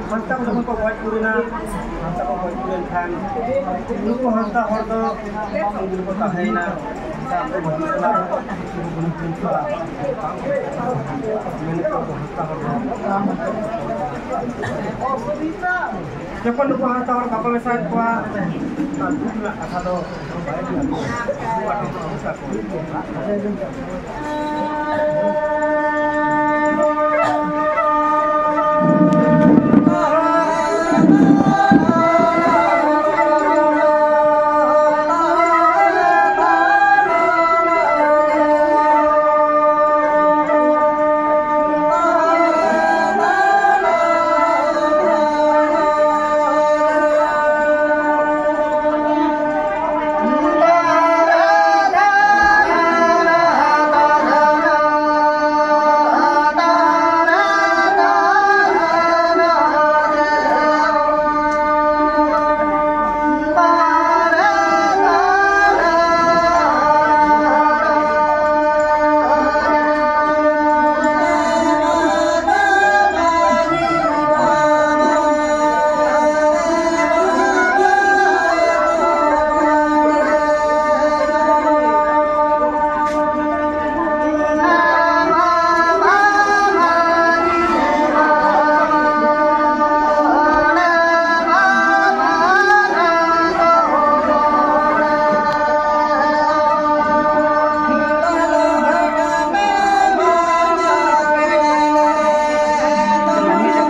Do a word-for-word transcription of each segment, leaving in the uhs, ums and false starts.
ᱦᱟᱸᱥᱫᱟ ᱠᱚ ᱡᱚᱠᱷᱚᱱ ᱠᱚ ᱜᱚᱡ ᱜᱩᱨ ᱮᱱᱟ, ᱦᱟᱸᱥᱫᱟ ᱠᱚ ᱜᱚᱡ ᱜᱩᱨ ᱮᱱ ᱠᱷᱟᱱ ᱱᱩᱠᱩ ᱦᱟᱸᱥᱫᱟ ᱦᱚᱲ ᱫᱚ ᱩᱱᱠᱩ ᱠᱚ ᱛᱟᱦᱮᱸᱭᱮᱱᱟ᱾ ᱡᱚᱠᱷᱚᱱ ᱱᱩᱠᱩ ᱦᱟᱸᱥᱫᱟ ᱦᱚᱲ ᱫᱚ ᱡᱚᱠᱷᱚᱱ ᱱᱩᱠᱩ ᱦᱟᱸᱥᱫᱟ ᱦᱚᱲ ᱵᱟᱠᱚ ᱢᱮᱥᱟᱭᱮᱫ ᱠᱚᱣᱟ, ᱚᱱᱟ ᱫᱩᱠ ᱨᱮᱱᱟᱜ ᱠᱟᱛᱷᱟ ᱫᱚ ᱵᱟᱭ ᱦᱩᱭᱩᱜᱼᱟ᱾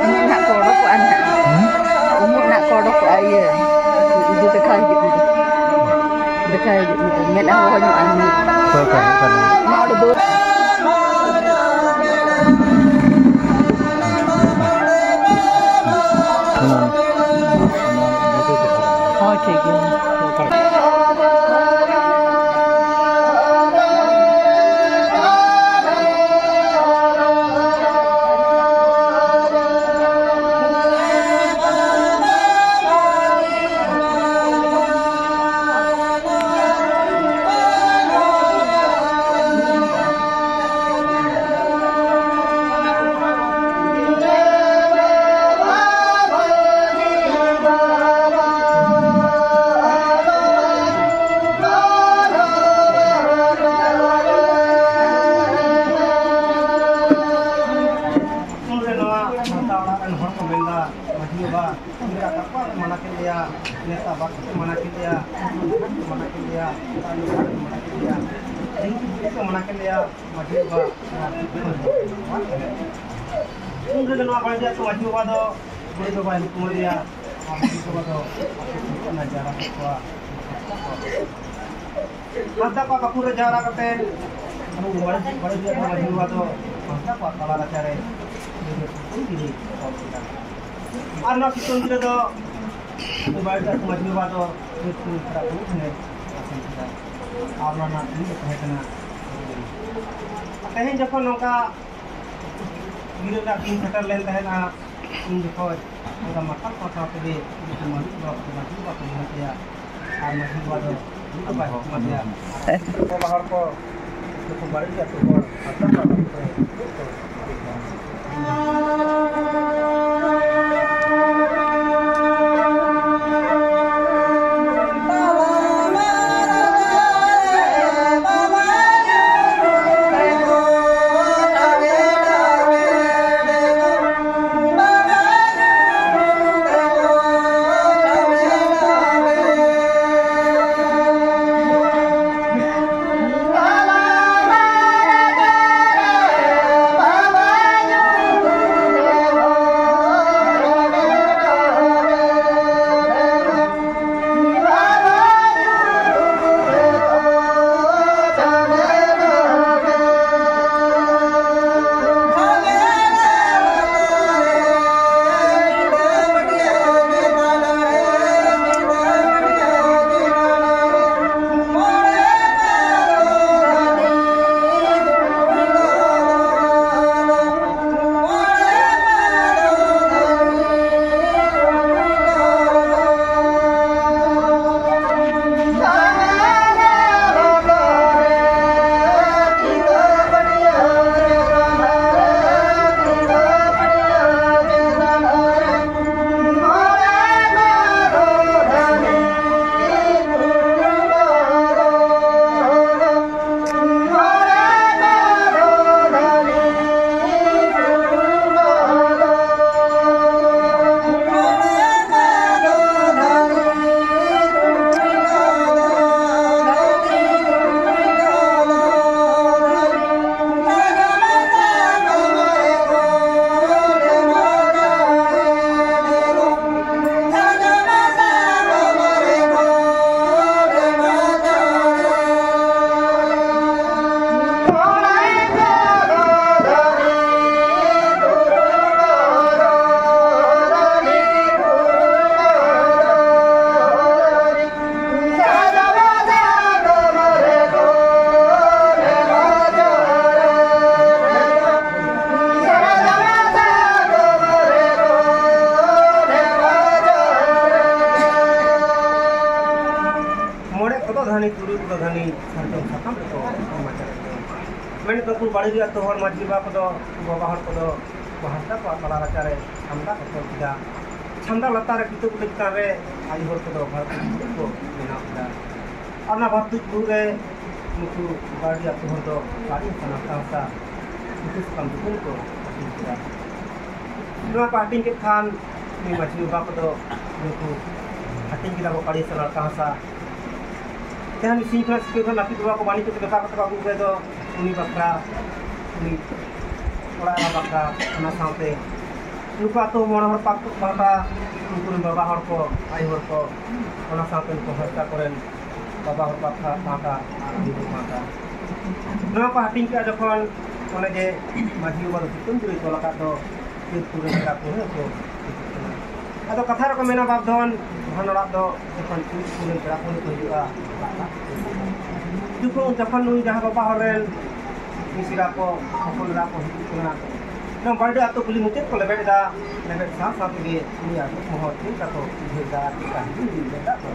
ᱩᱢᱩᱜ ᱱᱟᱜ ᱠᱚ ᱚᱰᱚᱠᱚᱜᱼᱟ ᱱᱟᱜ᱾ ᱦᱩᱸ? ᱩᱢᱩᱜ ᱱᱟᱜ ᱠᱚ ᱚᱰᱚᱠᱚᱜᱼᱟ, ᱤᱭᱟᱹ, ᱤᱫᱤ ᱫᱮᱠᱷᱟᱣ ᱦᱤᱡᱩᱜ ᱢᱮ᱾ ᱫᱮᱠᱷᱟᱣ ᱦᱤᱡᱩᱜ ᱢᱮ᱾ ᱢᱮᱫ ᱦᱚᱸ ᱦᱚᱦᱚ ᱧᱚᱜ ᱟᱭ ᱢᱮ᱾ ᱚᱠᱚᱭ, ᱚᱠᱚᱭ, ᱚᱠᱚᱭ? ᱢᱟ ᱚᱸᱰᱮ ᱫᱩᱣᱟᱹᱨ᱾ ᱦᱳᱭ, ᱴᱷᱤᱠ ᱜᱮᱭᱟ᱾ ᱱᱚᱣᱟ ᱥᱟᱶᱛᱟ ᱚᱲᱟᱜ ᱨᱮᱱ ᱦᱚᱲ ᱠᱚ ᱢᱮᱱᱫᱟ, ᱢᱟᱹᱡᱷᱤ ᱵᱟᱵᱟ, ᱤᱱᱫᱤᱨᱟ ᱠᱟᱯᱟ ᱠᱚ ᱢᱟᱱᱟ ᱠᱮᱫ ᱞᱮᱭᱟ, ᱱᱮᱛᱟ ᱵᱟᱠᱚ ᱢᱟᱱᱟ ᱠᱮᱫ ᱞᱮᱭᱟ, ᱠᱚ ᱢᱟᱱᱟ ᱠᱮᱫ ᱞᱮᱭᱟ, ᱟᱨ ᱱᱚᱝᱠᱟ ᱠᱚ ᱢᱟᱱᱟ ᱠᱮᱫ ᱞᱮᱭᱟ, ᱤᱧ ᱠᱚ ᱢᱟᱱᱟ ᱠᱮᱫ ᱞᱮᱭᱟ, ᱢᱟᱹᱡᱷᱤ ᱵᱟᱵᱟ, ᱱᱚᱣᱟ ᱩᱱ ᱨᱮᱜᱮ ᱱᱚᱣᱟ ᱵᱟᱲᱮ ᱟᱹᱛᱩ ᱢᱟᱹᱡᱷᱤ ᱵᱟᱵᱟ ᱫᱚ ᱜᱩᱨᱤᱡ ᱵᱟᱵᱟᱭ ᱧᱩᱛᱩᱢ ᱟᱫᱮᱭᱟ, ᱟᱨ ᱢᱟᱹᱡᱷᱤ ᱵᱟᱵᱟ ᱫᱚ ᱟᱹᱛᱩ ᱠᱚ ᱚᱱᱟ ᱡᱟᱣᱨᱟ ᱠᱮᱫ ᱠᱚᱣᱟ᱾ ᱦᱟᱸᱥᱫᱟ ᱠᱚᱣᱟᱜ ᱵᱟᱠᱷᱳᱞ ᱨᱮ ᱡᱟᱣᱨᱟ ᱠᱟᱛᱮ ᱩᱱᱠᱩ ᱵᱟᱲᱮ, ᱵᱟᱲᱮ ᱟᱹᱛᱩ ᱢᱟᱹᱡᱷᱤ ᱵᱟᱵᱟ ᱫᱚ ᱦᱟᱸᱥᱫᱟ ᱠᱚᱣᱟᱜ ᱛᱟᱞᱟ ᱨᱟᱪᱟ ᱨᱮ ᱥᱤᱛᱩᱝ ᱜᱤᱨᱟᱹ ᱛᱚᱞ ᱠᱮᱫᱟ᱾ ᱟᱨ ᱱᱚᱣᱟ ᱥᱤᱛᱩᱝ ᱜᱤᱨᱟᱹ ᱫᱚ ᱩᱱᱠᱩ ᱵᱟᱲᱮ ᱟᱹᱛᱩ ᱢᱟᱹᱡᱷᱤ ᱵᱟᱵᱟ ᱫᱚ ᱢᱤᱫ ᱥᱤᱧ ᱠᱷᱚᱱᱟᱜ ᱫᱩᱲᱩᱵ ᱴᱷᱮᱱᱮ ᱟᱥᱮᱱ ᱠᱮᱫᱟ᱾ ᱟᱨ ᱚᱱᱟ ᱨᱮᱱᱟᱜ ᱫᱤᱱ ᱫᱚ ᱛᱟᱦᱮᱸ ᱠᱟᱱᱟ᱾ ᱛᱮᱦᱮᱧ ᱡᱚᱠᱷᱚᱱ ᱱᱚᱝᱠᱟ ᱜᱤᱨᱟᱹ ᱨᱮᱱᱟᱜ ᱫᱤᱱ ᱥᱮᱴᱮᱨ ᱞᱮᱱ ᱛᱟᱦᱮᱱᱟ, ᱩᱱ ᱡᱚᱠᱷᱚᱡ ᱚᱱᱠᱟ ᱢᱟᱨᱥᱟᱞ ᱯᱟᱲ ᱥᱟᱶ ᱛᱮᱜᱮ ᱩᱱᱠᱩ ᱢᱟᱹᱡᱷᱤ ᱵᱟᱵᱟ ᱠᱚᱫᱚ ᱢᱟᱹᱡᱷᱤ ᱵᱟᱵᱟ ᱠᱚ ᱢᱮᱱᱟᱜ ᱞᱮᱭᱟ, ᱟᱨ ᱢᱟᱹᱡᱷᱤ ᱵᱟᱵᱟ ᱫᱚ ᱩᱱᱤ ᱫᱚ ᱵᱟᱭ ᱦᱚᱯᱚᱱ ᱜᱮᱭᱟ᱾ ᱵᱟᱵᱟ ᱦᱚᱲ ᱠᱚ ᱱᱩᱠᱩ ᱵᱟᱹᱲᱤᱡ ᱟᱹᱛᱩ ᱦᱚᱲ ᱦᱟᱥᱟ ᱯᱟᱲ ᱟᱹᱛᱩ ᱠᱚᱨᱮ ᱫᱩᱲᱩᱵ ᱠᱚ ᱢᱮᱱᱮᱫ ᱫᱚᱠᱚ ᱵᱟᱲᱮᱨᱤ ᱟᱹᱛᱩ ᱦᱚᱲ ᱢᱟᱹᱡᱷᱤ ᱵᱟᱵᱟ ᱠᱚᱫᱚ, ᱵᱟᱵᱟ ᱦᱚᱲ ᱠᱚᱫᱚ ᱠᱚ ᱦᱟᱥᱟ ᱠᱚᱣᱟ ᱛᱟᱞᱟ ᱨᱟᱪᱟ ᱨᱮ ᱪᱷᱟᱢᱰᱟ ᱠᱚ ᱛᱚᱞ ᱠᱮᱫᱟ᱾ ᱪᱷᱟᱢᱰᱟ ᱞᱟᱛᱟᱨ ᱨᱮ ᱠᱤᱛᱟᱹ ᱵᱩᱴᱟᱹ ᱪᱮᱛᱟᱱ ᱨᱮ ᱟᱭᱳ ᱦᱚᱲ ᱠᱚᱫᱚ ᱵᱷᱟᱨᱚᱛ ᱨᱮᱱ ᱠᱚ ᱵᱮᱱᱟᱣ ᱠᱮᱫᱟ᱾ ᱟᱨ ᱚᱱᱟ ᱵᱷᱟᱨᱚᱛ ᱵᱩᱨᱩ ᱨᱮ ᱱᱩᱠᱩ ᱵᱟᱲᱮᱨᱤ ᱟᱹᱛᱩ ᱦᱚᱲ ᱫᱚ ᱵᱟᱲᱮ ᱦᱟᱥᱟ, ᱱᱟᱞᱠᱟ ᱦᱟᱥᱟ, ᱩᱛᱩ ᱥᱟᱠᱟᱢ ᱫᱚᱠᱟᱱ ᱠᱚ ᱦᱟᱹᱴᱤᱧ ᱠᱮᱫᱟ᱾ ᱱᱚᱣᱟ ᱠᱚ ᱦᱟᱹᱴᱤᱧ ᱠᱮᱫ ᱠᱷᱟᱱ ᱩᱱᱤ ᱢᱟᱹᱡᱷᱤ ᱵᱟᱵᱟ ᱠᱚᱫᱚ ᱱᱩᱠᱩ ᱦᱟᱹᱴᱤᱧ ᱠᱮᱫᱟ ᱠᱚ ᱵᱟᱲᱮ ᱦᱟᱥᱟ, ᱱᱟᱞᱠᱟ ᱦᱟᱥᱟ᱾ ᱡᱟᱦᱟᱸᱭ ᱥᱤᱧ ᱠᱷᱚᱱᱟᱜ ᱥᱤᱠᱟᱹᱨ ᱠᱷᱚᱱ ᱱᱟᱹᱯᱤᱛ ᱵᱟᱵᱟ ᱠᱚ ᱵᱟᱹᱱᱤᱡ ᱠᱟᱛᱮ ᱵᱮᱯᱟᱨ ᱠᱟᱛᱮ ᱠᱚ ᱟᱹᱜᱩ ᱠᱚ ᱫᱚ, ᱩᱱᱤ ᱵᱟᱠᱷᱨᱟ, ᱩᱱᱤ ᱚᱲᱟᱜ ᱮᱨᱟ ᱵᱟᱠᱷᱨᱟ, ᱚᱱᱟ ᱥᱟᱶᱛᱮ ᱱᱩᱠᱩ ᱟᱹᱛᱩ ᱢᱚᱬᱮ ᱦᱚᱲ ᱯᱟᱦᱴᱟ, ᱩᱱᱠᱩ ᱨᱮᱱ ᱵᱟᱵᱟ ᱦᱚᱲ ᱠᱚ, ᱟᱭᱳ ᱦᱚᱲ ᱠᱚ, ᱚᱱᱟ ᱥᱟᱶᱛᱮ ᱱᱩᱠᱩ ᱦᱚᱲ ᱠᱚᱨᱮᱱ ᱵᱟᱵᱟ ᱦᱚᱲ ᱯᱟᱦᱴᱟ, ᱯᱟᱦᱴᱟ ᱟᱨ ᱟᱭᱳ ᱦᱚᱲ ᱯᱟᱦᱴᱟ᱾ ᱱᱚᱣᱟ ᱠᱚ ᱦᱟᱹᱴᱤᱧ ᱠᱮᱫᱼᱟ ᱡᱚᱠᱷᱚᱱ, ᱚᱱᱮ ᱡᱮ ᱢᱟᱹᱡᱷᱤ ᱵᱟᱵᱟ ᱫᱚ ᱥᱩᱛᱟᱹᱢ ᱡᱩᱨᱤ ᱛᱚᱞ ᱟᱠᱟᱫ ᱫᱚ, ᱥᱩᱨ ᱥᱩᱨ ᱨᱮ ᱯᱮᱲᱟ ᱯᱟᱹᱲᱦᱟᱹ ᱠᱚ ᱦᱤᱡᱩᱜ ᱠᱟᱱᱟ᱾ ᱟᱫᱚ ᱠᱟᱛᱷᱟ ᱨᱮᱠᱚ ᱢᱮᱱᱟ, ᱵᱟᱯ ᱫᱷᱚᱱ ᱵᱷᱟᱸᱰᱟᱱ ᱚᱲᱟᱜ ᱫᱚ ᱡᱚᱠᱷᱚᱱ ᱥᱩᱨ ᱥᱩᱨ ᱨᱮᱱ ᱯᱮᱲᱟ ᱯᱟᱹᱲᱦᱟᱹ ᱠᱚ ᱦᱤᱡᱩᱜᱼᱟ, ᱡᱚᱠᱷᱚᱱ, ᱡᱚᱠᱷᱚᱱ ᱱᱩᱭ ᱡᱟᱦᱟᱸ ᱵᱟᱵᱟ ᱦᱚᱲ ᱨᱮᱱ ᱢᱤᱥᱨᱟ ᱠᱚ, ᱦᱚᱯᱚᱱ ᱮᱨᱟ ᱠᱚ ᱦᱤᱡᱩᱜ ᱠᱟᱱᱟ, ᱱᱚᱣᱟ ᱵᱟᱲᱮᱨᱤ ᱟᱹᱛᱩ ᱠᱩᱞᱦᱤ ᱢᱩᱪᱟᱹᱫ ᱠᱚ ᱞᱮᱵᱮᱫ ᱮᱫᱟ᱾ ᱞᱮᱵᱮᱫ ᱥᱟᱶ ᱥᱟᱶ ᱛᱮᱜᱮ ᱩᱱᱤ ᱟᱹᱛᱩ ᱠᱚᱦᱚᱸ ᱪᱮᱫ ᱞᱮᱠᱟ ᱠᱚ ᱵᱩᱡᱷᱟᱹᱣ ᱮᱫᱟ ᱟᱨ ᱪᱮᱫ ᱞᱮᱠᱟ ᱦᱤᱡᱩᱜ ᱦᱤᱡᱩᱜ ᱮᱫᱟ ᱠᱚ᱾